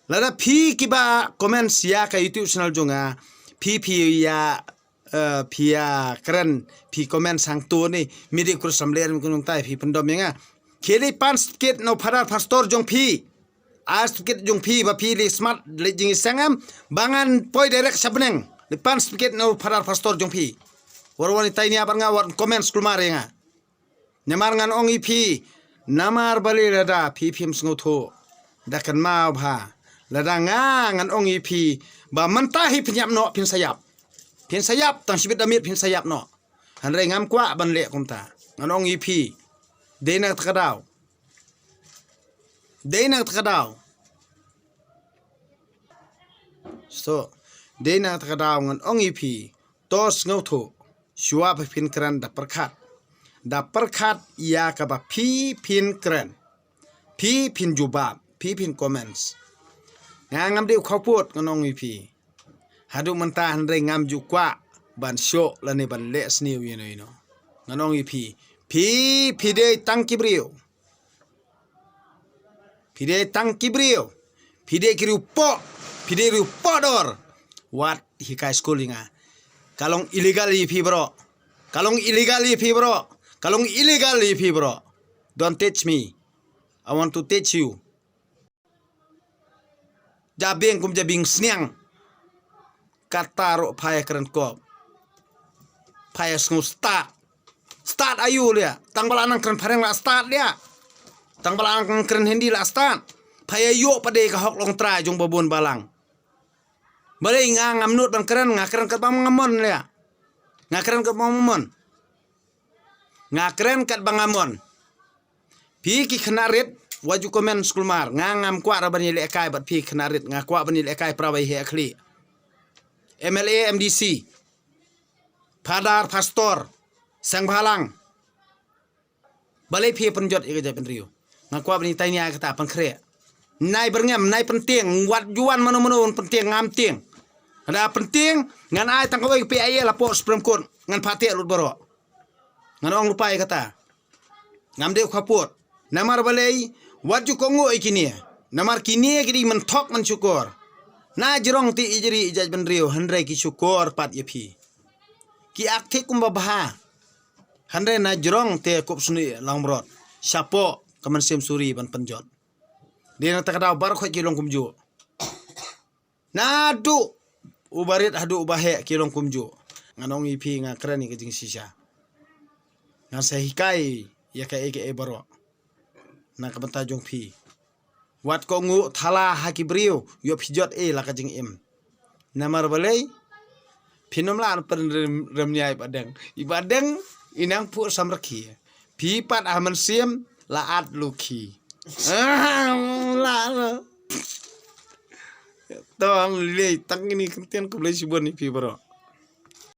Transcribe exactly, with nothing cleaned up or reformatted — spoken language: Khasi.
Lada phi kiba comment ïa ka YouTube channel jong nga, phi phi ïa, eh, phi ïa kren, phi comment hangto ne, midi kurus samler mi kunung tai phi pyndom ïa nga. Khie leit pan certificate na u Father Pastor jong phi. Ai certificate jong phi ba phi leit smat leit jingïaseng em, ba ngan poi direct sha bneng. Leit pan certificate na u Father Pastor jong phi. Wat wan itai nia bad nga, wat comment skul mar ïa nga. Namar ngan ong ïa phi, namar balei lada phi phim sngewthuh, da kynmaw bha. Lada nga ngan ong ïa phi, ba mynta hi phin ïap noh, phin sa ïap. Phin sa ïap, tang shibit da miet phin sa ïap noh. Hynrei ngam kwah ban leh kumta. Ngan ong ïa phi, dei na kata ka daw. Dei na kata ka daw. So, dei na kata ka daw ngan ong ïa phi, to sngewthuh, shuwa ba phin kren da pyrkhat. Da pyrkhat ïa kaba phi phin kren. Phi phin jubab, phi phin comments. Nga ngam dei u khawpud ngan ong ïa phi. Haduh mynta hynrei ngam ju kwah ban shoh lane ban leh sniew ïano ïano. Ngan ong ïa phi, phi, phi dei tang ki briew. Phi dei tang ki briew. Phi dei ki riewpoh. Phi dei riewpoh dor. Wat hikai skul ïa nga. Ka long illegal ïa phi bro. Ka long illegal ïa phi bro. Ka long illegal ïa phi bro. Don't teach me. I want to teach you. Jabieng kum jabieng sniang. Kata ruh pha ïa kren kop. Pha ïa sngew stad. Stad aïu leh. Tang ba la nang kren phareng la stad leh. Tang ba la nang kren Hindi la stad. Pha ïa ïoh pat de ka hok long trai jong ba bun balang. Balei nga ngam nud ban kren, nga kren katba nga mon leh. Nga kren katba nga mon. Nga kren katba nga mon. Phi ki khynnah rit, wat ju comment skul mar. Nga ngam kwah ruh ban ïalehkai bad phi khynnah rit. Nga kwah ban ïalehkai para baieit khlieh. M L A, M D C. Father, pastor. Seng bhalang. Balei phi pynjot ïa ka jaitbynriew? Nga kwah ban ïatai nia kata pynkhreh. Nai byrngem, nai pyntieng, wat ju wan mano mano pyntieng, ngam tieng. Lada pyntieng, ngan ai tang kawei ka P I A la pok Supreme Court, ngan phah tiak lut baroh. Ngan ong lypa ïa kata. Ngam dei u khawpud. Namar balei, wat ju kohnguh ïa kine. Namar kine ki dei mynthok mynshukor. Na jrong te ijri i jaitbynriew, hynrei ki shukor pat ïa phi. Ki act thik kumba bha. Hynrei na jrong te kup snieh langbrot. Shapoh ka mynsiem suri ban pynjot. Dei na kata ka daw baroh khoit ki long kumjuh. Naduh u barit haduh u baheh ki long kumjuh. Ngan ong ïa phi, nga kren ïa ka jingshisha. Ngan sa hikai ïa kaei kaei baroh na ka bynta jong phi. Wat kohnguh thala ha ki briew, ïoh phi jot ei la ka jingim. Namar balei? Phin ym lah pynrem, rem nia i Bah Deng. I Bah Deng i nang phuh samrkhie. Phi pat ha mynsiem la at lukhi. Ah, la, la. To ang lei tang ini kyntien, khublei shibun ïa phi baroh.